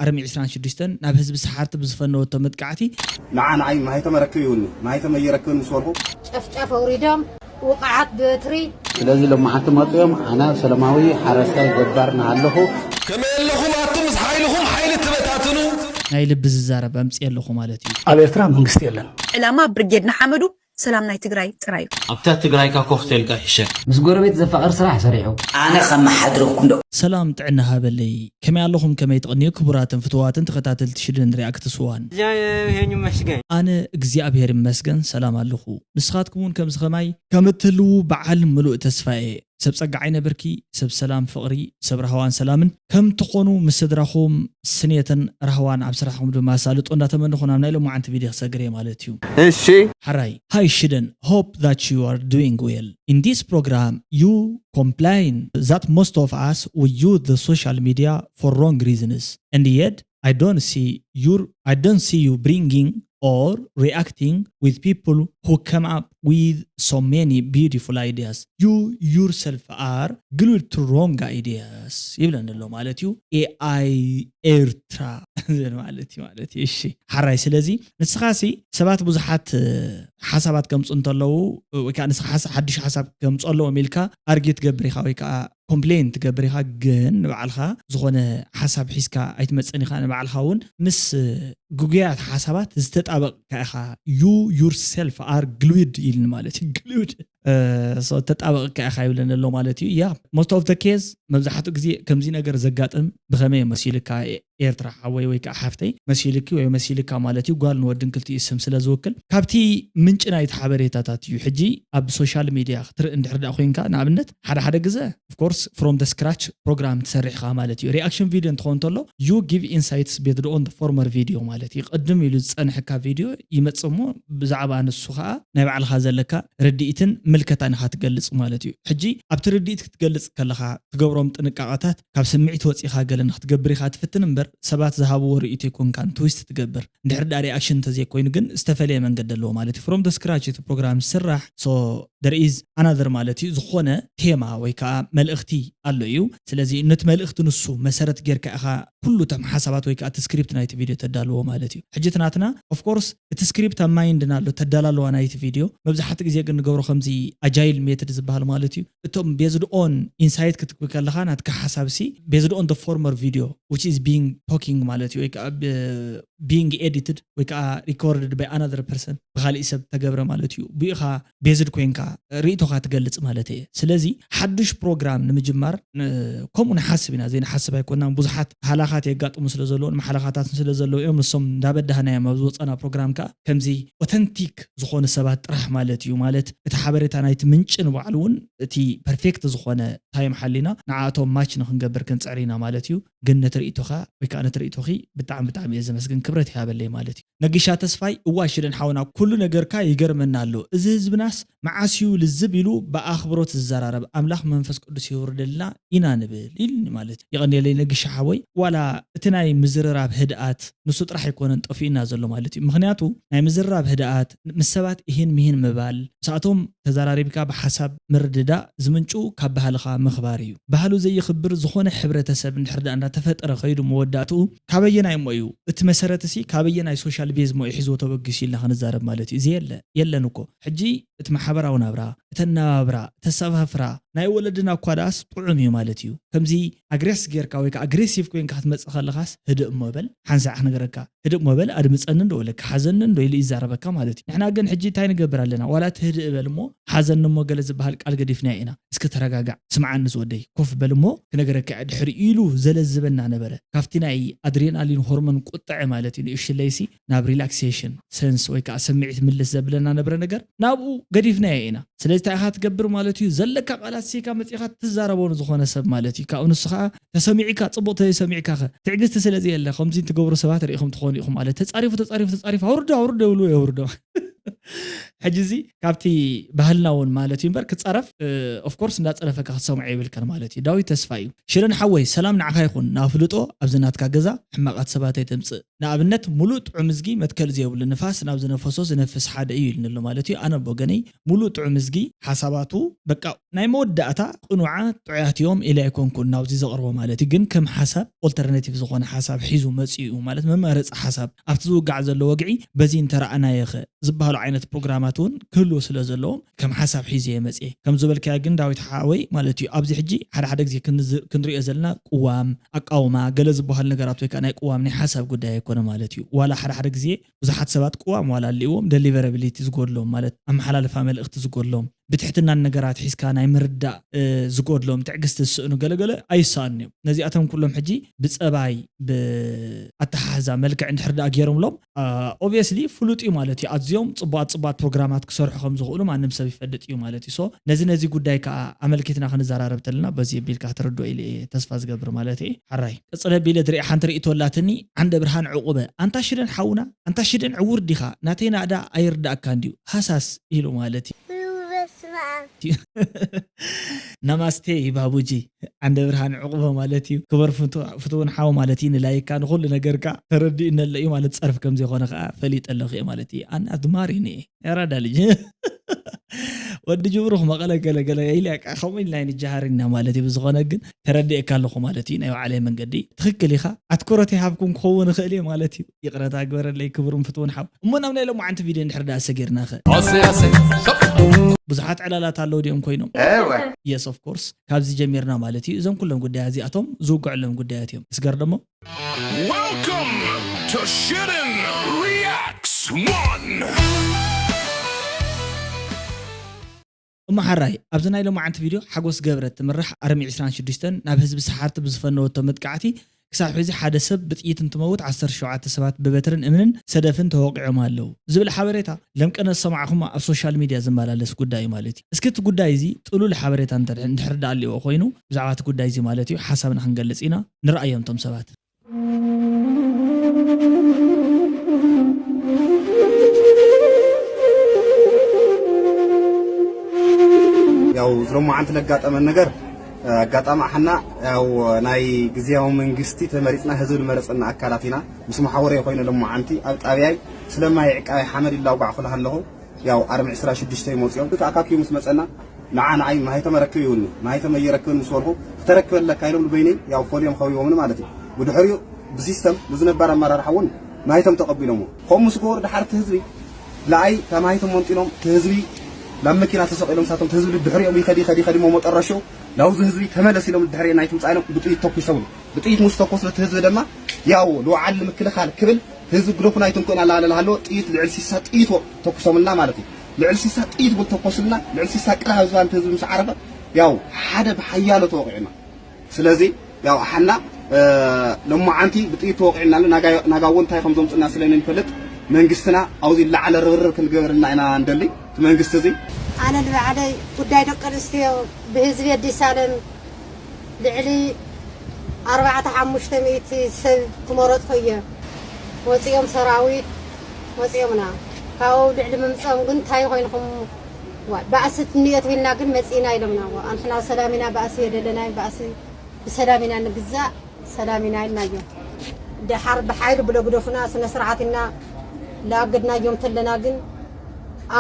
ኣርሚ ዕስራን ሽዱሽተን ናብ ህዝቢ ሰሓርቲ ብዝፈነወቶ መጥቃዕቲ፣ ንዓ ንዓይ ማህተመ ረክብ ይብልኒ፣ ማህተመ እየረክብን ምስ በልኹ። ጨፍጫፍ ኣውሪዶም፣ ውቕዓት ብትሪ። ስለዚ ሎማዓንቲ መፅኦም ኣና ሰላማዊ ሓረስታይ ገባር ንሃለኹ። ከመይ ኣለኹም ኣቱም ምስ ሓይልኹም ሓይሊ ትበታትኑ? ናይ ልቢ ዝዛረብ ኣምፅእ ኣለኹ ማለት እዩ። ኣብ ኤርትራ መንግስቲ የለን። ዕላማ ብርጌድ ንሓመዱ ሰላም ናይ ትግራይ ጥራይ እዩ። ኣብታ ትግራይካ ኮፍ ተልካ ይሕሸክ። ምስ ጎረቤት ዘፋቕር ስራሕ ሰሪሑ። ኣነ ከመሓድረኩም ዶ? ሰላም ጥዕና ሃበለይ። ከመይ ኣለኹም? ከመይ ትቕንዩ? ክቡራትን ፍትዋትን ተኸታተልቲ ሽደን ሪኣክትስ ዋን። እግዚኣብሔር ይመስገን። ኣነ እግዚኣብሔር ይመስገን ሰላም ኣለኹ። ንስኻትኩም እውን ከምዚ ኸማይ ከም እትህልዉ በዓል ምሉእ ተስፋ እየ። ሰብ ጸጋ ዓይነ ብርኪ፣ ሰብ ሰላም ፍቕሪ፣ ሰብ ራህዋን ሰላምን ከም ትኾኑ ምስ ስድራኹም ስኔትን ራህዋን ኣብ ስራሕኹም ድማ ኣሳልጦ እንዳተመነኹ ናብ ናይ ሎማዓንቲ ቪድዮ ክሰግር እየ ማለት እዩ። እሺ። ሓራይ፣ hi Shiden, hope that you are doing well. In this program, you complain that most of us we use the social media for wrong reasons. And yet, I don't see your I don't see you bringing or reacting with people who come up with so many beautiful ideas. You yourself are glued to wrong ideas ይብለና ኣሎ ማለት እዩ። ኤኣይ ኤርትራ ማለት እዩ ማለት እዩ። እሺ ሓራይ፣ ስለዚ ንስኻሲ ሰባት ብዙሓት ሓሳባት ከምፁ እንተለዉ ወይ ከዓ ንስኻ ሓዱሽ ሓሳብ ከምፁ ኣለዎም ኢልካ ኣርጊ ትገብር ኢኻ ወይ ከዓ ኮምፕሌን ትገብር ኢኻ፣ ግን ንባዕልኻ ዝኾነ ሓሳብ ሒዝካ ኣይትመፅን ኢኻ። ንባዕልኻ እውን ምስ ግጉያት ሓሳባት ዝተጣበቕካ ኢኻ። You yourself are glued ኢልኒ ማለት እዩ። ግሉድ ተጣበቕካ ኢኻ ይብለኒ ኣሎ ማለት እዩ። ያ most of the case መብዛሕትኡ ግዜ ከምዚ ነገር ዘጋጥም ብኸመይ መሲልካ ኤርትራ ሓወይ ወይ ከዓ ሓፍተይ መሲልኪ ወይ መሲልካ ማለት እዩ። ጓል ንወድን ክልቲኡ ስም ስለ ዝውክል ካብቲ ምንጪ ናይቲ ሓበሬታታት እዩ። ሕጂ ኣብ ሶሻል ሚድያ ክትርኢ እንድሕር ዳ ኮይንካ ንኣብነት ሓደ ሓደ ግዘ of course from the scratch ፕሮግራም ትሰርሕ ኢኻ ማለት እዩ። ሪኣክሽን ቪድዮ እንትኸውን እንተሎ you give insights based on the former video ማለት እዩ። ቅድም ኢሉ ዝፀንሐካ ቪድዮ ይመፅእ እሞ ብዛዕባ ንሱ ከዓ ናይ ባዕልኻ ዘለካ ርድኢትን ምልከታን ኢኻ ትገልፅ ማለት እዩ። ሕጂ ኣብቲ ርድኢት ክትገልፅ ከለኻ ትገብሮም ጥንቃቐታት ካብ ስምዒት ወፂኻ ገለ ንክትገብር ኢኻ ትፍትን እምበር ሰባት ዝሃብዎ ርእይቶ ኣይኮንካን ትዊስት ትገብር። እንድሕር ዳ ሪኣክሽን እንተዘይኮይኑ ግን ዝተፈለየ መንገዲ ኣለዎ ማለት እዩ። From the scratch እቲ ፕሮግራም ዝስራሕ so there is another ማለት እዩ። ዝኾነ ቴማ ወይ ከዓ መልእኽቲ ኣሎ እዩ። ስለዚ ነቲ መልእኽቲ ንሱ መሰረት ጌርካ ኢኻ ኩሉ እቶም ሓሳባት ወይ ከዓ እቲ ስክሪፕት ናይቲ ቪድዮ ተዳልዎ ማለት እዩ። ሕጂ እቲ ናትና of course እቲ ስክሪፕት ኣብ ማይንድና ኣሎ ተዳላለዋ ናይቲ ቪድዮ። መብዛሕትኡ ግዜ ግን ንገብሮ ከምዚ ኣጃይል ሜትድ ዝበሃል ማለት እዩ። እቶም based on insight ክትክብ ከለኻ ናትካ ሓሳብ ሲ based on the former video which is being talking ማለት እዩ ወይ ከዓ being edited ወይ ከዓ recorded by another person ብካሊእ ሰብ ተገብረ ማለት እዩ። ብኢኻ based ኮይንካ ርእይቶኻ ትገልፅ ማለት እየ። ስለዚ ሓዱሽ ፕሮግራም ንምጅማር ከምኡ ንሓስብ ኢና፣ ዘይንሓስብ ኣይኮናን። ብዙሓት ሃላኻት የጋጥሙ ስለ ዘለዉ ንመሓለኻታትን ስለ ዘለዉ እዮም ንሶም እንዳበዳህናዮም ኣብ ዝወፀና ፕሮግራም ከዓ ከምዚ ኦተንቲክ ዝኾኑ ሰባት ጥራሕ ማለት እዩ። ማለት እቲ ሓበሬታ ናይቲ ምንጪ ንባዕሉ እውን እቲ ፐርፌክት ዝኾነ ታይም ሓሊና ንዓኣቶም ማች ንክንገብር ክንፅዕር ኢና ማለት እዩ። ግን ነቲ ርእይቶኻ ወይ ከዓ ነቲ ርእይቶኺ ብጣዕሚ ብጣዕሚ እየ ዘመስግን፣ ክብረት ይሃበለይ ማለት እዩ። ነጊሻ ተስፋይ፣ እዋ ሽደን ሓውና ኩሉ ነገርካ ይገርመና ኣሎ። እዚ ህዝብናስ መዓስ እዩ ልዝብ ኢሉ ብኣኽብሮት ዝዘራረብ? ኣምላኽ መንፈስ ቅዱስ የውርደልና ኢና ንብል ኢልኒ ማለት እዩ። የቐንየለይ ነጊሻ ሓወይ። ዋላ እቲ ናይ ምዝርራብ ህድኣት ንሱ ጥራሕ ኣይኮነን ጠፊኡና ዘሎ ማለት እዩ። ምክንያቱ ናይ ምዝርራብ ህድኣት ምስ ሰባት እሂን ምሂን ምባል ምስኣቶም ተዘራሪብካ ብሓሳብ ምርድዳእ ዝምንጩ ካብ ባህልኻ ምኽባር እዩ። ባህሉ ዘይኽብር ዝኾነ ሕብረተሰብ እንድሕር ዳኣ እንዳተፈጠረ ከይዱ መወዳእትኡ ካበየናይ እሞ እዩ እቲ መሰረት እሲ ካበየናይ ሶሻል ቤዝ እሞ እዩ ሒዝዎ ተበጊሱ ኢልና ክንዛረብ ማለት እዩ። እዚ የለ የለን እኮ ሕጂ እቲ ማሕበራዊ ናብራ እቲ ኣነባብራ እቲ ኣሰፋፍራ ናይ ወለድና እኳ ዳኣስ ጥዑም እዩ ማለት እዩ። ከምዚ ኣግሬስ ጌርካ ወይ ከዓ ኣግሬሲቭ ኮይንካ ክትመፅእ ከለኻስ ህድእ እሞ በል ሓንሳዕ ክነገረካ ህድእ እሞ በል ኣድምፀኒ እንዶ ኢለካ ሓዘኒ እንዶ ኢሉ ይዛረበካ ማለት እዩ። ንሕና ግን ሕጂ እንታይ ንገብር ኣለና? ዋላ እቲ ህድእ በል እሞ ሓዘኒ እሞ ገለ ዝበሃል ቃል ገዲፍናዮ ኢና። እስኪ ተረጋጋዕ ስምዓኒ ዝወደይ ኮፍ በል እሞ ክነገረካ እየ ድሕሪ ኢሉ ዘለዝበና ነበረ። ካብቲ ናይ ኣድሬናሊን ሆርሞን ቁጥዐ ማለት እዩ ንእሽለይሲ ናብ ሪላክሴሽን ሰንስ ወይ ከዓ ስምዒት ምልስ ዘብለና ነብረ ነገር ናብኡ ገዲፍናዮ ኢና። ስለዚ እንታይ ኢኻ ትገብር ማለት እዩ? ዘለካ ቃላት ሲካ መፂኻ ትዛረቦ ንዝኾነ ሰብ ማለት እዩ። ካብኡ ንሱ ከዓ ተሰሚዑካ ፅቡቕ ተዘይሰሚዑካ ኸ ትዕግስቲ ስለ ዘየለ ከምዚ ትገብሩ ሰባት ርኢኹም ትኾኑ ኢኹም ማለት ተፃሪፉ ተፃሪፉ ተፃሪፉ ኣውርዶ ኣውርዶ ይብሉ የውርዶ ሕጂ እዚ ካብቲ ባህልና እውን ማለት እዩ እምበር ክፃረፍ ኦፍኮርስ እንዳፀረፈካ ክትሰምዖ የብልካን ማለት እዩ። ዳዊት ተስፋ እዩ። ሽረን ሓወይ ሰላም ንዓኻ ይኹን። ንኣፍልጦ ኣብዚ ናትካ ገዛ ሕማቓት ሰባት ኣይተምፅእ። ንኣብነት ሙሉእ ጥዑም እዝጊ መትከል ዘይብሉ ንፋስ ናብ ዝነፈሶ ዝነፍስ ሓደ እዩ ኢልኒ ኣሎ ማለት እዩ። ኣነ ብወገነይ ሙሉእ ጥዑም እዝጊ ሓሳባቱ በቃ ናይ መወዳእታ ቅኑዓት ጥዑያት እዮም ኢለ ኣይኮንኩን ናብዚ ዘቕርቦ ማለት እዩ። ግን ከም ሓሳብ ኦልተርናቲቭ ዝኾነ ሓሳብ ሒዙ መፂኡ ማለት መማረፂ ሓሳብ ኣብቲ ዝውጋዕ ዘሎ ወግዒ በዚ እንተረኣናዮ ኸ ዝበሃሉ ዓይነት ፕሮግራማት እውን ክህልዉ ስለ ዘለዎም ከም ሓሳብ ሒዘ እየ መፅየ። ከም ዝበልካዮ ግን ዳዊት ሓወይ ማለት እዩ ኣብዚ ሕጂ ሓደ ሓደ ግዜ ክንዝ- ክንሪኦ ዘለና ቅዋም ኣቃውማ ገለ ዝበሃሉ ነገራት ወይ ከዓ ናይ ቅዋም ናይ ሓሳብ ጉዳይ ኣይኮነ ማለት እዩ። ዋላ ሓደ ሓደ ግዜ ብዙሓት ሰባት ቅዋም ዋላ ኣልዎም ደሊቨራቢሊቲ ዝጎድሎም ማለት ኣመሓላልፋ መልእኽቲ ዝጎድሎም ብትሕትናን ነገራት ሒዝካ ናይ ምርዳእ ዝጎድሎም ትዕግስቲ ዝስእኑ ገለገለ ኣይሰኣኑ እዮም። ነዚኣቶም ኩሎም ሕጂ ብፀባይ ብኣተሓሕዛ መልክዕ እንድሕር ደኣ ገይሮምሎም ኦብቪየስሊ ፍሉጥ እዩ ማለት እዩ። ኣዝዮም ፅቡቃት ፅቡቃት ፕሮግራማት ክሰርሑ ከም ዝኽእሉ ማንም ሰብ ይፈልጥ እዩ ማለት እዩ። ሶ ነዚ ነዚ ጉዳይ ከዓ ኣመልኪትና ክንዘራረብ ተለና በዚ ኣቢልካ ክትርድኦ ኢለ እየ ተስፋ ዝገብር ማለት እየ። ሓራይ ቅፅለ ኣቢለ ዝሪኣ ሓንቲ ርእይቶ ኣላትኒ። ዓንደ ብርሃን ዕቁበ ኣንታ ሽደን ሓውና ኣንታ ሽደን ዕውር ዲኻ ናተይ ናእዳ ኣይርዳእካ እንድዩ ሃሳስ ኢሉ ማለት እዩ። በስመ ኣብ። ናማስቴ ባቡጂ ዓንደ ብርሃን ዕቁበ ማለት እዩ። ክበር ፍቱ- ፍትውን ሓው ማለት እዩ። ንላይካ ንኩሉ ነገርካ ተረዲኡ ነለ እዩ ማለት ፀርፍ ከም ዘይኮነ ከዓ ፈሊጠ ኣለኹ እየ ማለት እዩ። ኣነ ኣዝማሪ እየ ያራዳ ልጅ ወዲ ጅብሩኽ መቐለ ገለገለ ኢለ ከምኡ ኢልና ንጀሃር ኢና ማለት እዩ። ብዝኾነ ግን ተረዲእካ ኣለኹ ማለት እዩ። ናይ ባዕለይ መንገዲ ትኽክል ኢኻ። ኣትኮረት ይሃብኩም ክኸውን ይኽእል እየ ማለት እዩ። ይቕረታ ግበረለይ ክብሩን ፍትውን ሓው። እሞ ናብ ናይ ሎማዓንቲ ቪድዮ እንድሕር ደኣ ሰጊርና ኸ ኣሰይ ኣሰይ ሰብ ብዙሓት ዕላላት ኣለዉ ድዮም ኮይኖም? Yes of course። ካብዚ ጀሚርና ማለት እዩ። እዞም ኩሎም ጉዳያት እዚኣቶም ዝውግዐሎም ጉዳያት እዮም። እስገር ደሞ Welcome to Shitten Reacts one! እሞ ሓራይ ኣብዚ ናይ ሎማዓንቲ ቪድዮ ሓጎስ ገብረ ትምራሕ ኣርሚ ዕስራን ሽዱሽተን ናብ ህዝቢ ሰሓርቲ ብዝፈነወቶ መጥቃዕቲ ክሳብ ሕዚ ሓደ ሰብ ብጥይት እንትመውት ዓሰርተ ሸውዓተ ሰባት ብበትርን እምንን ሰደፍን ተወቒዖም ኣለዉ ዝብል ሓበሬታ ለምቀነ ዝሰማዕኹሞ ኣብ ሶሻል ሚድያ ዝመላለስ ጉዳይ እዩ ማለት እዩ። እስኪ እቲ ጉዳይ እዚ ጥሉል ሓበሬታ እንተ- እንድሕር ደኣ ኣልዎ ኮይኑ ብዛዕባ እቲ ጉዳይ እዚ ማለት እዩ ሓሳብና ክንገልጽ ኢና። ንረኣዮም እቶም ሰባት። ያው ዝሎማዓንቲ ለጋጠመን ነገር ኣጋጣሚ ኣሕና ያው ናይ ግዝያዊ መንግስቲ ተመሪፅና ህዝቢ ዝመረፀና ኣካላት ኢና ምስ መሓወረይ ኮይነ ሎማዓንቲ ኣብ ጣብያይ ስለማይ ዕቃይ ሓመድ ይላጓዕ ክልሃለኹ ያው ኣርሚ ዕስራ ሽዱሽተ ይመፅኦም እቲ ኣካኪዩ ምስ መፀና ንዓ ንዓይ ማሂተም ኣረክብ ይብልኒ ማሂተም ኣየረክብን ምስ በልኩ ክተረክበለካ ኢሎም ንበይነይ ያው ፈልዮም ከቢቦምኒ ማለት እዩ ብድሕሪኡ ብሲስተም ነዚ ነባር ኣመራርሓ እውን ማሂተም ተቐቢሎሞ ከምኡ ምስ ገበሩ ድሓር እቲ ህዝቢ ንዓይ እታ ማሂተም መንጢሎም እቲ ህዝቢ ናብ መኪና ተሰቒሎም ንሳቶም እቲ ህዝቢ ድሕሪኦም ይኸድ ይኸድ ይኸድ እሞ መጠረሽኡ ናብዚ ህዝቢ ተመለስ ኢሎም ድሕሪ ናይቲ ውፃእ ኢሎም ብጥይት ተኩሶምሉ ብጥይት ምስ ተኮሱ እቲ ህዝቢ ድማ ያው ልውዓል ንምክልኻል ክብል ህዝቢ ግደፉና ኣይትንኩእና እናበለ እናሃለወ ጥይት ልዕሊ ሲሳ ጥይት ተኩሶምልና ማለት እዩ። ልዕሊ ሲሳ ጥይት እውን ተኮሱልና። ልዕሊ ሲሳ ቅልሃ ዝባን እቲ ህዝቢ ምስ ዓረፈ ያው ሓደ ብሓያሎ ተወቒዑና። ስለዚ ያው ኣሓና ሎማዓንቲ ብጥይት ተወቒዑና ኣሎ። ናጋ እውን እንታይ ከም ዘምፁና ስለ ንንፈልጥ መንግስትና ኣብዚ ላዕለ ርብርብ ክንገብርልና ኢና ንደሊ። እቲ መንግስቲ እዚ ኣነ ንባዕለይ ጉዳይ ደቂ ኣንስትዮ ብህዝቢ ኣዲስ ኣለም ልዕሊ ኣርባዕተ ሓሙሽተ ሚእቲ ሰብ ዝመረፅኩ እየ። ወፂኦም ሰራዊት ወፂኦምና። ካብኡ ልዕሊ ምምፅኦም ግን እንታይ ኮይንኹም? ዋ፣ ባእሲ ትንእዮ ትብልና ግን መፂእና ኢሎምና። ዋ፣ ኣንሕና ሰላም ኢና ባእሲ የደለናይ ባእሲ ብሰላም ኢና ንግዛእ ሰላም ኢና ኢልናዮም። ደሓር ብሓይሊ ብሎ ግደፉና ስነ ስርዓት ኢና ላኣገድናዮም ተለና ግን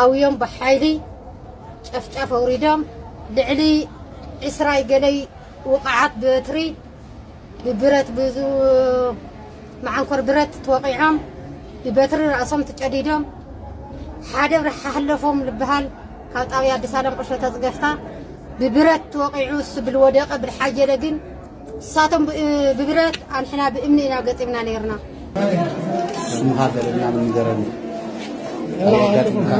ኣብዮም ብሓይሊ ጨፍጫፍ ኣውሪዶም ልዕሊ ዕስራይ ገለይ ውቕዓት ብበትሪ ብብረት ብዙ መዓንኮር ብረት ተወቒዖም ብበትሪ ራእሶም ተጨዲዶም ሓደ ብርሓ ሓለፎም ልበሃል ካብ ጣብያ ኣዲስ ኣለም ቁሸተ ዝገፍታ ብብረት ተወቒዑ እሱ ብልወደቀ ብልሓየለ ግን እሳቶም ብብረት ኣንሕና ብእምኒ ኢና ገጢምና ነይርና። ስምኻ ገለና ንገረኒ ኣጋጢምካ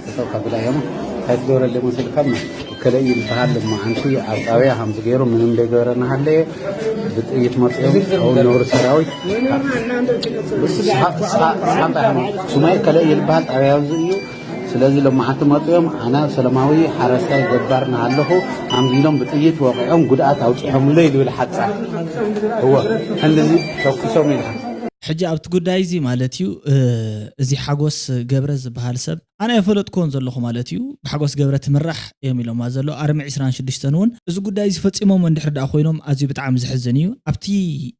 ተተው ካብ ብላ እዮም እንታይ ትገብረለ ይመስልካ እሞ ከለይ ይበሃል ሎማዓንቲ ኣብ ጣብያ ከምዚ ገይሩ ምንም ዘይገበረ እናሃለየ ብጥይት መፅኦም ኣው ነብሪ ሰራዊት ስሓ እንታይ ሃማ ሱማይ ከለይ ይልበሃል ጣብያ ኣብዚ እዩ ስለዚ ሎማዓንቲ መፅኦም ኣና ሰላማዊ ሓረስታይ ገባር ናሃለኹ ኣምጊሎም ብጥይት ወቂዖም ጉድኣት ኣውፂሖምለይ ዝብል ሓፃር እወ ክንድዚ ተኩሶም ኢልካ ሕጂ ኣብቲ ጉዳይ እዚ ማለት እዩ እ፣ እዚ ሓጎስ ገብረ ዝበሃል ሰብ ኣነ የፈለጥኮን ዘለኹ ማለት እዩ ብሓጎስ ገብረ ትምራሕ እዮም ኢሎማ ዘሎ ኣርሚ ዕስራን ሽዱሽተን እውን እዚ ጉዳይ እዚ ፈፂሞም እንድሕር ደኣ ኮይኖም ኣዝዩ ብጣዕሚ ዘሕዝን እዩ ኣብቲ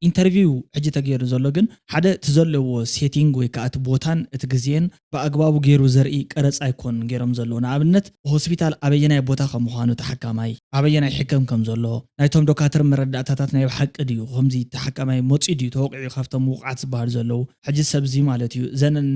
ኢንተርቪው ሕጂ ተገይሩ ዘሎ ግን ሓደ እቲ ዘለዎ ሴቲንግ ወይ ከዓ እቲ ቦታን እቲ ግዜን ብኣግባቡ ገይሩ ዘርኢ ቀረፃ ኣይኮን ገይሮም ዘለዎ ንኣብነት ሆስፒታል ኣበየናይ ቦታ ከም ምዃኑ ተሓካማይ ኣበየናይ ሕከም ከም ዘሎ ናይቶም ዶካትር መረዳእታታት ናይ ብሓቂ ድዩ ከምዚ ተሓካማይ መፂኡ ድዩ ተወቂዑ ካብቶም ውቁዓት ዝበሃሉ ዘለዉ ሕጂ ሰብዚ ማለት እዩ ዘነን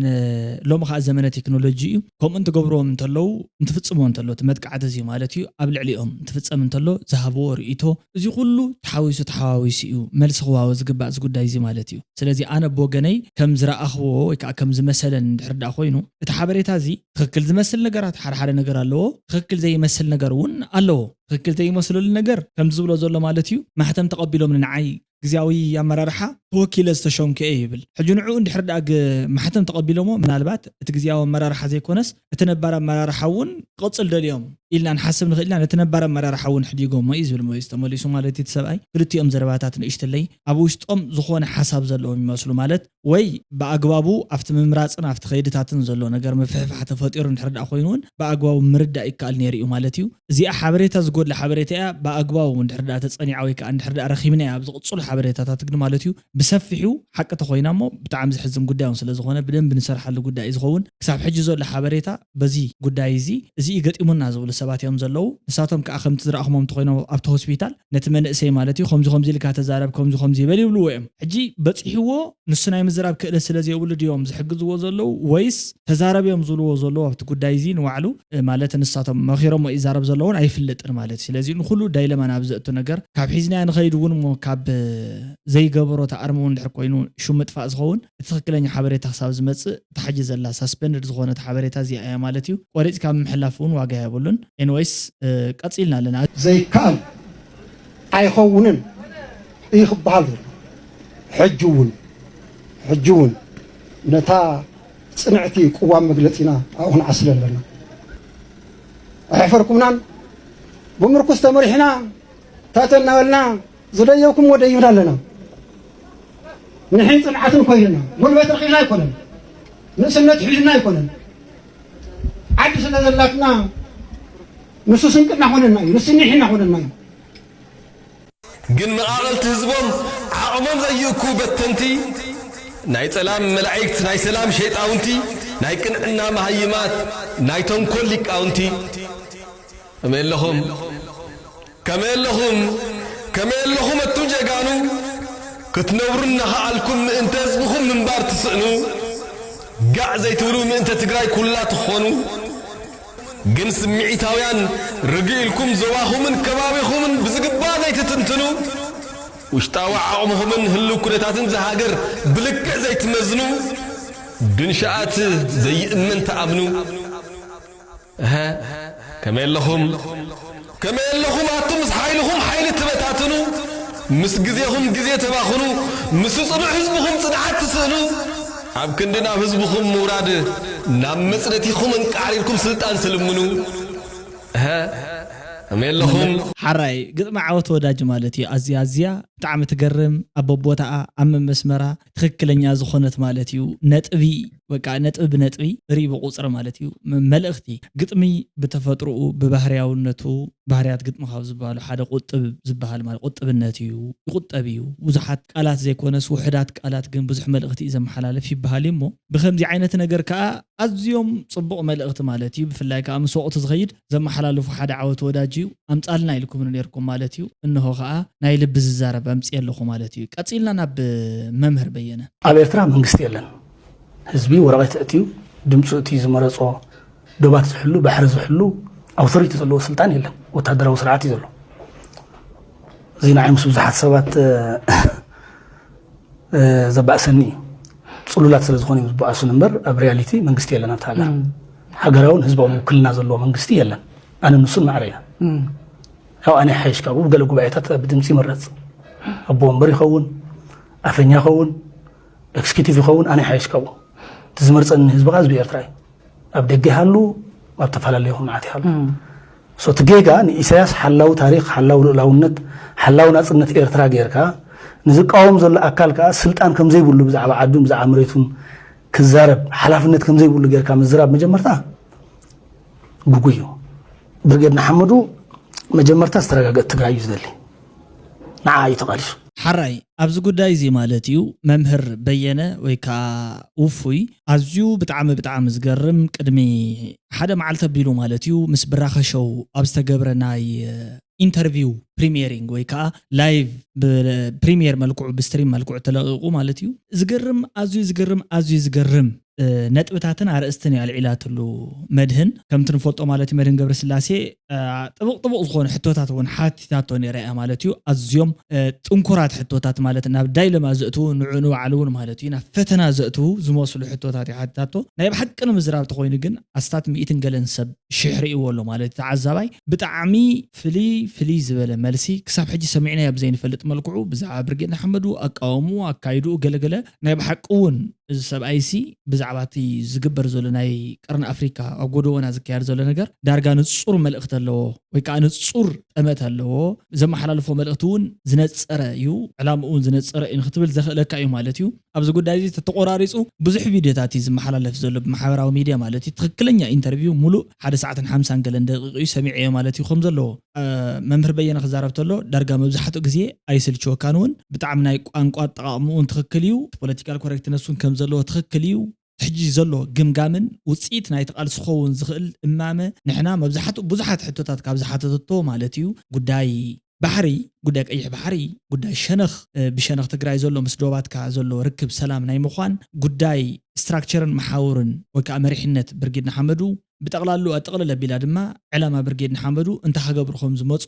ሎሚ ከዓ ዘመነ ቴክኖሎጂ እዩ ከምኡ እንትገብርዎም እንተለዉ እንትፍፅሞ እንተሎ እቲ መጥቃዕቲ እዚ ማለት እዩ ኣብ ልዕሊኦም እንትፍፀም እንተሎ ዝሃብዎ ርእይቶ እዚ ኩሉ ተሓዊሱ ተሓዋዊሱ እዩ መልሲ ክዋወ ዝግባእ እዚ ጉዳይ እዚ ማለት እዩ ስለዚ ኣነ ብወገነይ ከም ዝረኣኽዎ ወይ ከዓ ከም ዝመሰለን እንድሕር ደኣ ኮይኑ እቲ ሓበሬታ እዚ ትኽክል ዝመስል ነገራት ሓደ ሓደ ነገር ኣለዎ ትኽክል ዘይመስል ነገር እውን ኣለዎ ትኽክል ዘይመስለሉ ነገር ከም ዝብሎ ዘሎ ማለት እዩ ማሕተም ተቐቢሎም ንዓይ ግዜያዊ ኣመራርሓ ተወኪለ ዝተሸምኩ እየ ይብል ሕጂ ንዕኡ እንድሕር ደኣ ማሕተም ተቐቢሎሞ ምናልባት እቲ ግዜያዊ ኣመራርሓ ዘይኮነስ እቲ ነባር ኣመራርሓ እውን ክቕፅል ደልዮም ኢልና ንሓስብ ንኽእል ኢና ነቲ ነባር ኣመራርሓ እውን ሕዲጎሞ እዩ ዝብል ሞይስ ተመሊሱ ማለት እቲ ሰብኣይ ክልቲኦም ዘረባታት ንእሽትለይ ኣብ ውሽጦም ዝኾነ ሓሳብ ዘለዎም ይመስሉ ማለት ወይ ብኣግባቡ ኣብቲ ምምራፅን ኣብቲ ከይድታትን ዘሎ ነገር ምፍሕፋሕ ተፈጢሩ እንድሕር ደኣ ኮይኑ እውን ብኣግባቡ ምርዳእ ይከኣል ነይሩ እዩ ማለት እዩ እዚኣ ሓበሬታ ዝጎድላ ሓበሬታ እያ ብኣግባቡ እንድሕር ደኣ ተፀኒዓ ወይ ከዓ እንድሕር ደኣ ረኺብናያ ኣብ ዝቕፅሉ ሓበሬታታት ግን ማለት እዩ ብሰፊሑ ሓቂ ተኾይና እሞ ብጣዕሚ ዘሕዝን ጉዳይ እውን ስለ ዝኾነ ብደንቢ ንሰርሓሉ ጉዳይ እዩ ዝኸውን ክሳብ ሕጂ ዘሎ ሓበሬታ በዚ ጉዳይ እዚ እዚ እዩ ገጢሙና ዝብሉ ሰባት እዮም ዘለዉ ንሳቶም ከዓ ከምቲ ዝረኣኹሞም እንተኮይኖም ኣብቲ ሆስፒታል ነቲ መንእሰይ ማለት እዩ ከምዚ ከምዚ ኢልካ ተዛረብ ከምዚ ከምዚ ይበል ይብልዎ እዮም ሕጂ በፂሕዎ ንሱ ናይ ምዝራብ ክእለት ስለ ዘይብሉ ድዮም ዝሕግዝዎ ዘለዉ ወይስ ተዛረብ እዮም ዝብልዎ ዘለዉ ኣብቲ ጉዳይ እዚ ንባዕሉ ማለት ንሳቶም መኺሮሞ ይዛረብ ዘለውን ኣይፍለጥን ማለት እዩ ስለዚ ንኩሉ ዳይለማ ናብ ዘእቱ ነገር ካብ ሒዝናዮ ንኸይድ እውን እሞ ካብ ዘይገበሮ ተኣርሞ እውን ድሕር ኮይኑ ሽም ምጥፋእ ዝኸውን እቲ ትኽክለኛ ሓበሬታ ክሳብ ዝመፅእ እታ ሕጂ ዘላ ሳስፐንድድ ዝኾነት ሓበሬታ እዚኣ እያ ማለት እዩ ቆሪፅካ ምምሕላፍ እውን ዋጋ የብሉን ኤንወይስ ቀፂልና ኣለና ዘይከኣል ኣይኸውንን እዩ ክበሃል ዘሎ ሕጂ እውን ሕጂ እውን ነታ ፅንዕቲ ቅዋም መግለፂና ኣብኡ ክንዓስል ኣለና ኣሕፈርኩምናን ብምርኩስ ተመሪሕና ታተ እናበልና ዝደየብኩምዎ ደይብና ኣለና ንሕን ፅንዓትን ኮይንና ጉልበት ረኺብና ኣይኮነን ንእስነት ሒዝና ኣይኮነን ዓዲ ስለ ዘላትና ንሱ ስንቅና ኾነና እዩ ንሱ ኒሕና ኾነና እዩ ግን መቓቐልቲ ህዝቦም ዓቕሞም ዘዩእኩ በተንቲ ናይ ጸላም መላእክት ናይ ሰላም ሸይጣውንቲ ናይ ቅንዕና መሃይማት ናይ ተንኮል ሊቃውንቲ ከመይ ኣለኹም ከመይ ኣለኹም ከመይ ኣለኹም ኣቱም ጀጋኑ ክትነብሩ እናኸኣልኩም ምእንተ ህዝብኹም ምንባር ትስእኑ ጋዕ ዘይትብሉ ምእንተ ትግራይ ኩላ ትኾኑ ግን ስምዒታውያን ርግእ ኢልኩም ዞባኹምን ከባቢኹምን ብዝግባእ ዘይትትንትኑ፣ ውሽጣዊ ዓቕምኹምን ህልው ኩነታትን እዛ ሃገር ብልክዕ ዘይትመዝኑ፣ ግን ሸኣት ዘይእመን ትኣምኑ። እሀ፣ ከመይ ኣለኹም? ከመይ ኣለኹም ኣቱም ምስ ሓይልኹም ሓይሊ ትበታትኑ፣ ምስ ግዜኹም ግዜ ተባኽኑ፣ ምስ ጽኑዕ ህዝብኹም ጽንዓት ትስእኑ፣ ኣብ ክንዲ ናብ ህዝብኹም ምውራድ ናብ መጽነቲኹም ኣንቃዕሪርኩም ስልጣን ትልምኑ። እሀ፣ ከመይ ኣለኹም? ሓራይ ግጥሚ ዓወት ወዳጅ ማለት እዩ። ኣዝያ ኣዝያ ብጣዕሚ ትገርም ኣብ በቦታኣ ኣብ መመስመራ ትኽክለኛ ዝኾነት ማለት እዩ። ነጥቢ በቃ ነጥቢ ብነጥቢ ርኢ ብቁፅሪ ማለት እዩ። መልእኽቲ ግጥሚ ብተፈጥሮኡ ብባህርያውነቱ ባህርያት ግጥሚ ካብ ዝበሃሉ ሓደ ቁጥብ ዝበሃል ማለት ቁጥብነት እዩ። ይቁጠብ እዩ። ብዙሓት ቃላት ዘይኮነስ ውሑዳት ቃላት ግን ብዙሕ መልእኽቲ እዩ ዘመሓላልፍ ይበሃል እዩ እሞ ብከምዚ ዓይነት ነገር ከዓ ኣዝዮም ፅቡቕ መልእኽቲ ማለት እዩ። ብፍላይ ከዓ ምስ ወቕቲ ዝኸይድ ዘመሓላልፉ ሓደ ዓወት ወዳጅ እዩ። ኣምፃልና ኢልኩም ነርኩም ማለት እዩ። እንሆ ከዓ ናይ ልቢ ዝዛረብ ኣምፅየ ኣለኹ ማለት እዩ። ቀፂልና ናብ መምህር በየነ። ኣብ ኤርትራ መንግስቲ የለን። ህዝቢ ወረቐት እትዩ ድምፁ እቲ ዝመረፆ ዶባት ዝሕሉ ባሕሪ ዝሕሉ ኣውቶሪቲ ዘለዎ ስልጣን የለን። ወታደራዊ ስርዓት እዩ ዘሎ። እዚ ንዓይ ምስ ብዙሓት ሰባት ዘባእሰኒ እዩ። ፅሉላት ስለ ዝኾኑ እዮም ዝበኣሱን እምበር ኣብ ሪያሊቲ መንግስቲ የለን ኣብቲ ሃገር። ሃገራውን ህዝባውን ውክልና ዘለዎ መንግስቲ የለን። ኣነ ንሱን ማዕረ ኢና። ያው ኣነ ይሓይሽ ካብኡ ብገለ ጉባኤታት ብድምፂ ይምረፅ። ኣቦ ወንበር ይኸውን፣ ኣፈኛ ይኸውን፣ ኤክስኪዩቲቭ ይኸውን፣ ኣነ ይሓይሽ ካብኡ። እቲ ዝመርፀኒ ህዝቢ ከዓ ህዝቢ ኤርትራ እዩ። ኣብ ደገ ይሃሉ፣ ኣብ ተፈላለዩ ኩነታት ይሃሉ። ሶ እቲ ጌጋ ንኢሳያስ ሓላው ታሪኽ፣ ሓላው ልኡላውነት፣ ሓላው ናጽነት ኤርትራ ጌርካ፣ ንዝቃወም ዘሎ ኣካል ከኣ ስልጣን ከም ዘይብሉ ብዛዕባ ዓዱን ብዛዕባ መሬቱን ክዛረብ ሓላፍነት ከም ዘይብሉ ጌርካ ምዝራብ መጀመርታ ግጉይ እዩ። ብርጌድ ንሓመዱ መጀመርታ ዝተረጋገት ትግራይ እዩ ዝደሊ። ንዓ እዩ ተቓሊሱ። ሓራይ፣ ኣብዚ ጉዳይ እዚ ማለት እዩ፣ መምህር በየነ ወይ ከዓ ውፉይ፣ ኣዝዩ ብጣዕሚ ብጣዕሚ ዝገርም፣ ቅድሚ ሓደ መዓልቲ ኣቢሉ ማለት እዩ፣ ምስ ብራኸ ሾው ኣብ ዝተገብረ ናይ ኢንተርቪው ፕሪሚየሪንግ ወይ ከዓ ላይቭ ብፕሪሚየር መልክዑ ብስትሪም መልክዑ ተለቂቑ ማለት እዩ። ዝገርም፣ ኣዝዩ ዝገርም፣ ኣዝዩ ዝገርም ነጥብታትን ኣርእስትን እያ ኣልዒላትሉ። መድህን፣ ከምቲ ንፈልጦ ማለት እዩ፣ መድህን ገብረስላሴ ጥቡቕ ጥቡቕ ዝኾኑ ሕቶታት እውን ሓቲታቶ ነይራ እያ ማለት እዩ። ኣዝዮም ጥንኩራት ሕቶታት ማለት ናብ ዳይለማ ዘእትዉ፣ ንዑ ንባዕሉ እውን ማለት እዩ ናብ ፈተና ዘእትዉ ዝመስሉ ሕቶታት እያ ሓቲታቶ። ናይ ብሓቂ ንምዝራብ ተኾይኑ ግን ኣስታት ሚእትን ገለን ሰብ ሽሕ ርእይዎ ኣሎ ማለት እዩ። ተዓዛባይ ብጣዕሚ ፍልይ ፍልይ ዝበለ መልሲ ክሳብ ሕጂ ሰሚዕናዮ ብዘይንፈልጥ መልክዑ ብዛዕባ ብርጌድ ንሓመዱ፣ ኣቃውምኡ፣ ኣካይድኡ ገለገለ ናይ ብሓቂ እውን እዚ ሰብኣይሲ ብዛዕባ እቲ ዝግበር ዘሎ ናይ ቀርኒ ኣፍሪካ ኣብ ጎደቦና ዝካየድ ዘሎ ነገር ዳርጋ ንጹር መልእኽቲ ኣለዎ ወይ ከዓ ንጹር ጠመት ኣለዎ። ዘመሓላልፎ መልእኽቲ እውን ዝነጸረ እዩ፣ ዕላምኡ እውን ዝነጸረ እዩ ንክትብል ዘኽእለካ እዩ ማለት እዩ። ኣብዚ ጉዳይ እዚ ተተቆራሪጹ ብዙሕ ቪድዮታት እዩ ዝመሓላለፍ ዘሎ ብማሕበራዊ ሚድያ ማለት እዩ። ትኽክለኛ ኢንተርቪው ሙሉእ ሓደ ሰዓትን ሓምሳን ገለን ደቂቕ እዩ ሰሚዐዮ ማለት እዩ ከም ዘለዎ። መምህር በየነ ክዛረብ ተሎ ዳርጋ መብዛሕትኡ ግዜ ኣይስልችወካን እውን። ብጣዕሚ ናይ ቋንቋ ኣጠቓቕምኡ እውን ትኽክል እዩ። ፖለቲካል ኮሬክትነስ እውን ከም ዘለዎ ትኽክል እዩ። ሕጂ ዘሎ ግምጋምን ውፅኢት ናይቲ ቃልሲ ክኸውን ዝኽእል እማመ ንሕና መብዛሕትኡ ብዙሓት ሕቶታት ካብ ዝሓተተቶ ማለት እዩ ጉዳይ ባሕሪ፣ ጉዳይ ቀይሕ ባሕሪ፣ ጉዳይ ሸነኽ ብሸነኽ ትግራይ ዘሎ ምስ ዶባትካ ዘሎ ርክብ ሰላም ናይ ምዃን ጉዳይ ስትራክቸርን መሓውርን ወይ ከዓ መሪሕነት ብርጌድ ንሓመዱ ብጠቕላሉ ኣጠቕልል ኣቢላ ድማ ዕላማ ብርጌድ ንሓመዱ እንታይ ክገብሩ ከም ዝመፁ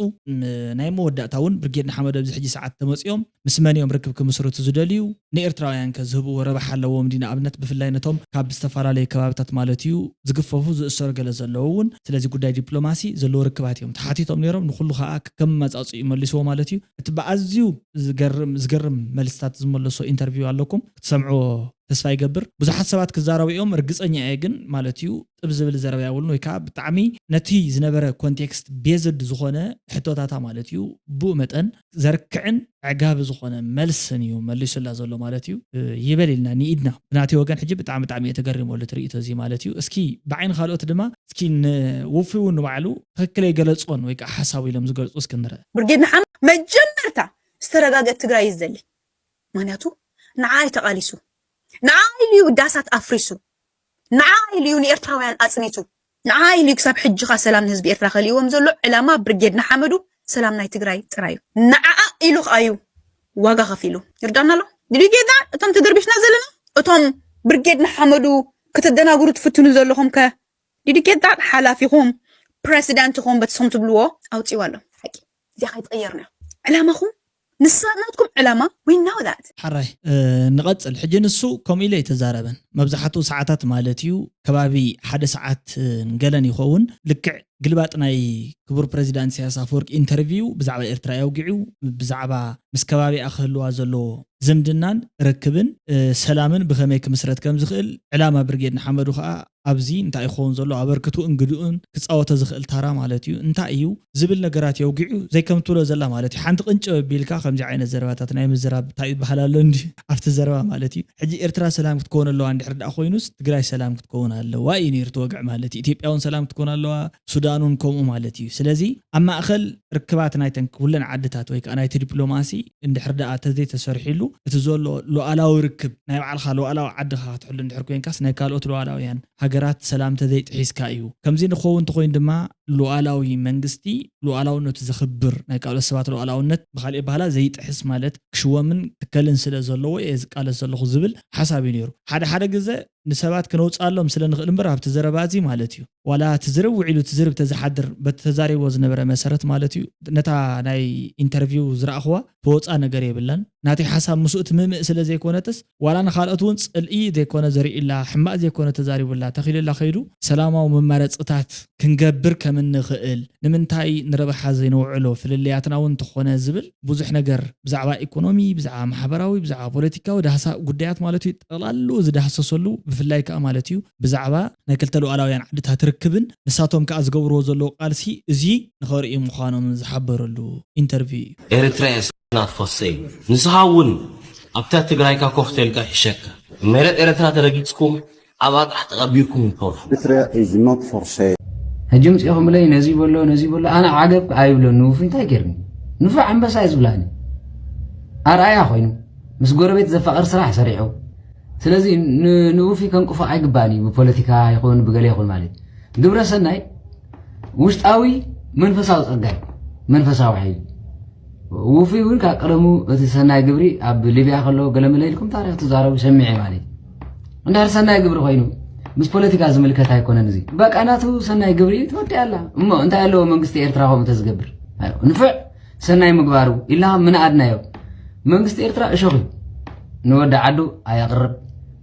ናይ መወዳእታ እውን ብርጌድ ንሓመዱ ኣብዚ ሕጂ ሰዓት ተመፅኦም ምስ መን እዮም ርክብ ክምስርቱ ዝደልዩ፣ ንኤርትራውያን ከ ዝህብዎ ረብሓ ኣለዎም ድዩ? ንኣብነት ብፍላይ ነቶም ካብ ዝተፈላለዩ ከባብታት ማለት እዩ ዝግፈፉ ዝእሰሩ ገለ ዘለዉ እውን ስለዚ ጉዳይ ዲፕሎማሲ ዘለዎ ርክባት እዮም ተሓቲቶም ነይሮም። ንኩሉ ከዓ ከም መፃፅኡ ይመልስዎ ማለት እዩ። እቲ ብኣዝዩ ዝገርም ዝገርም መልስታት ዝመለሶ ኢንተርቪው ኣለኩም ክትሰምዕዎ ተስፋ ይገብር። ብዙሓት ሰባት ክዛረቡ እዮም ርግፀኛ እየ ግን ማለት እዩ ጥብ ዝብል ዘረባ የብሉን ወይ ከዓ ብጣዕሚ ነቲ ዝነበረ ኮንቴክስት ቤዝድ ዝኾነ ሕቶታታ ማለት እዩ ብኡ መጠን ዘርክዕን ኣዕጋቢ ዝኾነ መልስን እዩ መሊሱላ ዘሎ ማለት እዩ። ይበል ኢልና ንኢድና ብናተይ ወገን ሕጂ ብጣዕሚ ብጣዕሚ እየ ተገሪመሉ ትርኢቶ እዚ ማለት እዩ። እስኪ ብዓይኒ ካልኦት ድማ እስኪ ንውፉይ እውን ንባዕሉ ትኽክል ኣይገለፆን ወይ ከዓ ሓሳቡ ኢሎም ዝገልፁ እስኪ ንርአ። ብርጌድ ንሓመዱ መጀመርታ ዝተረጋገት ትግራይ እዩ ዝደሊ። ምክንያቱ ንዓ እዩ ተቓሊሱ፣ ንዓ ኢሉ እዩ ዳሳት ኣፍሪሱ፣ ንዓ ኢሉ እዩ ንኤርትራውያን ኣፅኒቱ፣ ንዓ ኢሉ እዩ ክሳብ ሕጂ ኸ ሰላም ንህዝቢ ኤርትራ ከልእዎም ዘሎ። ዕላማ ብርጌድ ንሓመዱ ሰላም ናይ ትግራይ ጥራይ እዩ። ንዓ ኢሉ ከዓ እዩ ዋጋ ከፊሉ። ይርዳና ኣሎ ድዩ ጌጋ? እቶም ተደርቢሽና ዘለና እቶም ብርጌድ ንሓመዱ ከተደናግሩ ትፍትኑ ዘለኹም ከ ድዩ ጌጋ? ሓላፊኹም ፕረሲደንትኹም በቲ ስኹም ትብልዎ ኣውፅእዋ ኣሎ ሓቂ እዚኣ ከይትቐየርና ዕላማኹም ንሳ ናትኩም ዕላማ we know that። ሓራይ ንቐጽል ሕጂ ንሱ ከምኡ ኢለ ኣይተዛረበን መብዛሕትኡ ሰዓታት ማለት እዩ ከባቢ ሓደ ሰዓት ገለን ይኸውን ልክዕ ግልባጥ ናይ ክቡር ፕረዚዳንት ኢሳያስ ኣፈወርቂ ኢንተርቪው ብዛዕባ ኤርትራ የውጊዑ ብዛዕባ ምስ ከባቢኣ ክህልዋ ዘለዎ ዝምድናን ርክብን ሰላምን ብኸመይ ክምስረት ከም ዝኽእል ዕላማ ብርጌድ ንሓመዱ ከዓ ኣብዚ እንታይ ክኸውን ዘሎ ኣበርክትኡን ግድኡን ክፃወቶ ዝኽእል ታራ ማለት እዩ እንታይ እዩ ዝብል ነገራት የውጊዑ ዘይከም ትብሎ ዘላ ማለት እዩ ሓንቲ ቅንጭብ ኣቢልካ ከምዚ ዓይነት ዘረባታት ናይ ምዝራብ እንታይ ይበሃል ኣሎ እንዲ ኣብቲ ዘረባ ማለት እዩ ሕጂ ኤርትራ ሰላም ክትከውን ኣለዋ እንድሕር ደኣ ኮይኑስ ትግራይ ሰላም ክትከውን ኣለዋ እዩ ነይሩ እቲ ወግዒ ማለት እዩ ኢትዮጵያ እውን ሰላም ክትከውን ኣለዋ ሱዳን እውን ከምኡ ማለት እዩ ስለዚ ኣብ ማእኸል ርክባት ናይተን ኩለን ዓድታት ወይ ከዓ ናይቲ ዲፕሎማሲ እንድሕር ደኣ ተዘይተሰሪሒሉ እቲ ዘሎ ሉዓላዊ ርክብ ናይ ባዕልኻ ሉዓላዊ ዓድኻ ክትሕሉ እንድሕር ኮይንካስ ናይ ካልኦት ሉዓላውያን ሃገራት ሰላም ተዘይጥሒስካ እዩ። ከምዚ ንክኸውን እንተኮይኑ ድማ ሉዓላዊ መንግስቲ ሉዓላውነቱ ዘኽብር ናይ ካልኦት ሰባት ሉዓላውነት ብካሊእ ኣበሃህላ ዘይጥሕስ ማለት ክሽወምን ክትከልን ስለ ዘለዎ እየ ዝቃለስ ዘለኹ ዝብል ሓሳብ እዩ ነይሩ። ሓደ ሓደ ግዘ ንሰባት ክነውፅኣሎም ስለ ንኽእል እምበር ኣብቲ ዘረባ እዚ ማለት እዩ ዋላ ትዝርብ ውዒሉ ትዝርብ ተዝሓድር በቲ ተዛሪብዎ ዝነበረ መሰረት ማለት እዩ ነታ ናይ ኢንተርቪው ዝረኣኽዋ ተወፃ ነገር የብላን ናተይ ሓሳብ ምስኡ ትምእምእ ስለ ዘይኮነትስ ዋላ ንኻልኦት እውን ፅልኢ ዘይኮነ ዘሪኡላ ሕማቕ ዘይኮነ ተዛሪቡላ ተኺሉላ ከይዱ ሰላማዊ መማረፅታት ክንገብር ከም እንኽእል ንምንታይ ንረብሓ ዘይነውዕሎ ፍልልያትና እውን እንተኾነ ዝብል ብዙሕ ነገር ብዛዕባ ኢኮኖሚ ብዛዕባ ማሕበራዊ ብዛዕባ ፖለቲካዊ ዳህሳ ጉዳያት ማለት እዩ ጠቕላሉ ዝዳህሰሰሉ ብፍላይ ከዓ ማለት እዩ ብዛዕባ ናይ ክልተ ሉዓላውያን ዓድታት ርክብን ንሳቶም ከዓ ዝገብርዎ ዘለዉ ቃልሲ እዚ ንኸርእዩ ምዃኖም ዝሓበረሉ ኢንተርቪው እዩ። Eritrea is not for sale. ንስኻ እውን ኣብታ ትግራይካ ኮፍ ተልካ ይሕሸካ። መሬት ኤርትራ ተረጊጽኩም ኣብኣ ጥራሕ ተቐቢርኩም ይተርፉ። Eritrea is not for sale. ሕጂ ምፅኢኹምለይ ነዚ በሎ ነዚ በሎ ኣነ ዓገብ ኣይብለኒ። ውፉይ እንታይ ገይርኒ? ንፉዕ ኣንበሳ እዩ ዝብላኒ። ኣርኣያ ኮይኑ ምስ ጎረቤት ዘፋቕር ስራሕ ሰሪሑ። ስለዚ ንውፉይ ከንቅፎ ኣይግባእን እዩ፣ ብፖለቲካ ይኹን ብገለ ይኹን ማለት እዩ። ግብረ ሰናይ ውሽጣዊ መንፈሳዊ ፀጋ እዩ፣ መንፈሳዊ ሓይሊ። ውፉይ እውን ካብ ቀደሙ እቲ ሰናይ ግብሪ ኣብ ሊብያ ከሎ ገለመለ ኢልኩም ታሪክ ትዛረቡ ሰሚዐ ማለት እዩ። እንድሕር ሰናይ ግብሪ ኮይኑ ምስ ፖለቲካ ዝምልከት ኣይኮነን። እዚ በቃ ናቱ ሰናይ ግብሪ ተወዲኣ ኣላ። እሞ እንታይ ኣለዎ መንግስቲ ኤርትራ ከምኡ ተዝገብር? ንፉዕ ሰናይ ምግባሩ ኢልና ምንኣድናዮ። መንግስቲ ኤርትራ እሾኽ እዩ። ንወዲ ዓዱ ኣየቕርብ፣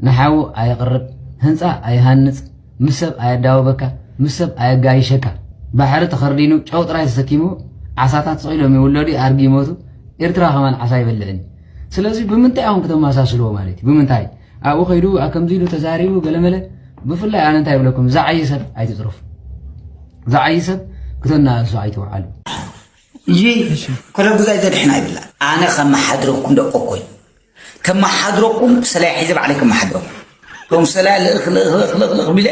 ንሓዉ ኣየቕርብ፣ ህንፃ ኣይሃንፅ፣ ምስ ሰብ ኣየዳውበካ፣ ምስ ሰብ ኣየጋይሸካ። ባሕሪ ተኸርዲኑ ጨው ጥራይ ተሰኪሙ ዓሳታት ስቕ ኢሎም ይውለዱ ኣርጊ ይሞቱ። ኤርትራ ከማን ዓሳ ይበልዕን። ስለዚ ብምንታይ ኣኹም ክተመሳስልዎ ማለት እዩ? ብምንታይ ኣብኡ ከይዱ ኣብ ከምዚ ኢሉ ተዛሪቡ ገለመለ? ብፍላይ ኣነ እንታይ ይብለኩም፣ ዝዓይ ሰብ ኣይትፅረፉ። ዝዓይ ሰብ ክተናእሱ ኣይትውዓሉ። እንጂ ኮለጉዛይ ዘድሕና ይብላ። ኣነ ከመሓድረኩም ደቆኮይ ከመሓድረኩም ሰላይ ሒዘ ባዕለይ ከመሓድረኩም ቶም ሰላይ ልእኽ ልእኽ ልእኽ ልእኽ ልእኽ ቢለ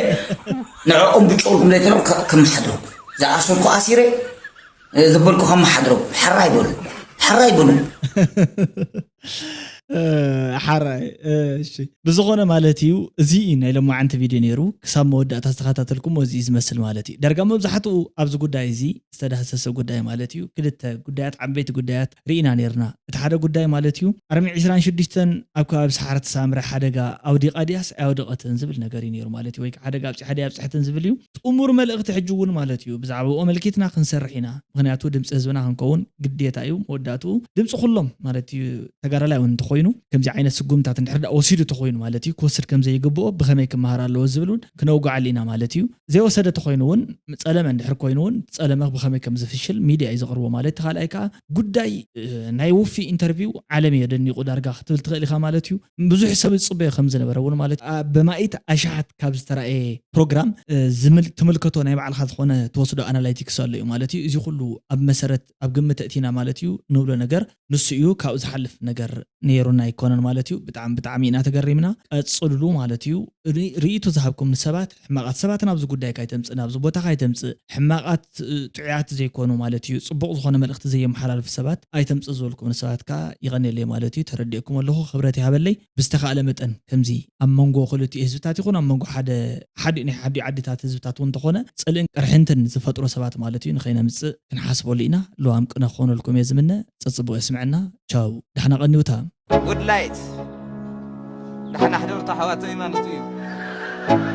ንዕኦም ብጭቑልኩም ዘይተሎም ከመሓድረኩም ዝኣሰርኩ ኣሲረ ዘበልኩ ከመሓድረኩም ሓራ ይበሉ ሓራ ይበሉ። ሓራይ እሺ። ብዝኾነ ማለት እዩ እዚ እዩ ናይ ሎማዓንቲ ቪድዮ ነይሩ። ክሳብ መወዳእታ ዝተኸታተልኩም እዚ እዩ ዝመስል ማለት እዩ። ዳርጋ መብዛሕትኡ ኣብዚ ጉዳይ እዚ ዝተዳህሰሰ ጉዳይ ማለት እዩ። ክልተ ጉዳያት ዓበይቲ ጉዳያት ርኢና ነይርና። እቲ ሓደ ጉዳይ ማለት እዩ ኣርሚ ዕስራን ሽዱሽተን ኣብ ከባቢ ሰሓርቲ ሳምረ ሓደጋ ኣውዲቓ ድያስ ኣይወደቐትን ዝብል ነገር እዩ ነይሩ ማለት እዩ። ወይ ከዓ ሓደጋ ኣብፂሓ ድያ ኣብፅሐትን ዝብል እዩ። ጥሙር መልእኽቲ ሕጂ እውን ማለት እዩ ብዛዕባኡ ኣመልኪትና ክንሰርሕ ኢና። ምኽንያቱ ድምፂ ህዝብና ክንከውን ግዴታ እዩ። መወዳእትኡ ድምፂ ኩሎም ማለት እዩ ተጋዳላይ እውን እንተኮይኑ ከምዚ ዓይነት ስጉምታት እንድሕር ደኣ ወሲዱ ተኮይኑ ማለት እዩ ክወስድ ከም ዘይግብኦ ብኸመይ ክመሃር ኣለዎ ዝብል እውን ክነውግዓሉ ኢና ማለት እዩ። ዘይወሰደ ተኮይኑ እውን ጸለመ እንድሕር ኮይኑ እውን ጸለመ ብኸመይ ከም ዝፍሽል ሚድያ እዩ ዘቕርቦ ማለት እቲ ካልኣይ ከዓ ጉዳይ ናይ ውፊ ኢንተርቪው ዓለም እየ ደኒቑ ዳርጋ ክትብል ትኽእል ኢኻ ማለት እዩ። ብዙሕ ሰብ ዝጽበዮ ከም ዝነበረ እውን ማለት በማኢት ኣሽሓት ካብ ዝተራእየ ፕሮግራም ትምልከቶ ናይ ባዕልካ ዝኾነ ትወስዶ ኣናላይቲክስ ኣሎ እዩ ማለት እዩ። እዚ ኩሉ ኣብ መሰረት ኣብ ግምት እቲና ማለት እዩ ንብሎ ነገር ንሱ እዩ ካብኡ ዝሓልፍ ነገር ነይሩና ኣይኮነን ማለት እዩ። ብጣዕሚ ብጣዕሚ ኢና ተገሪምና ቀፅልሉ ማለት እዩ። ርእይቶ ዝሃብኩም ንሰባት ሕማቃት ሰባትን ኣብዚ ጉዳይ ካይተምፅእ ናብዚ ቦታ ካይተምፅእ ሕማቃት ጥዑያት ዘይኮኑ ማለት እዩ። ፅቡቅ ዝኾነ መልእክቲ ዘየመሓላልፉ ሰባት ኣይተምፅእ ዝበልኩም ንሰባት ከዓ ይቀንየለይ ማለት እዩ። ተረዲእኩም ኣለኹ ክብረት ይሃበለይ። ብዝተኻእለ መጠን ከምዚ ኣብ መንጎ ክልቲኡ ህዝብታት ይኹን ኣብ መንጎ ሓደ ሓዲኡ ናይ ሓዲኡ ዓድታት ህዝብታት እውን እንተኾነ ፅልእን ቅርሕንትን ዝፈጥሮ ሰባት ማለት እዩ ንኸይነምፅእ ክንሓስበሉ ኢና። ልዋም ቅነ ክኾነልኩም እየ ዝምነ። ፀፅቡቅ የስምዐና። ቻው ዳሕና ቀኒውታ። ጉድላይት ዳሕና ሕደርታ ኣሕዋተይ ማለት እዩ።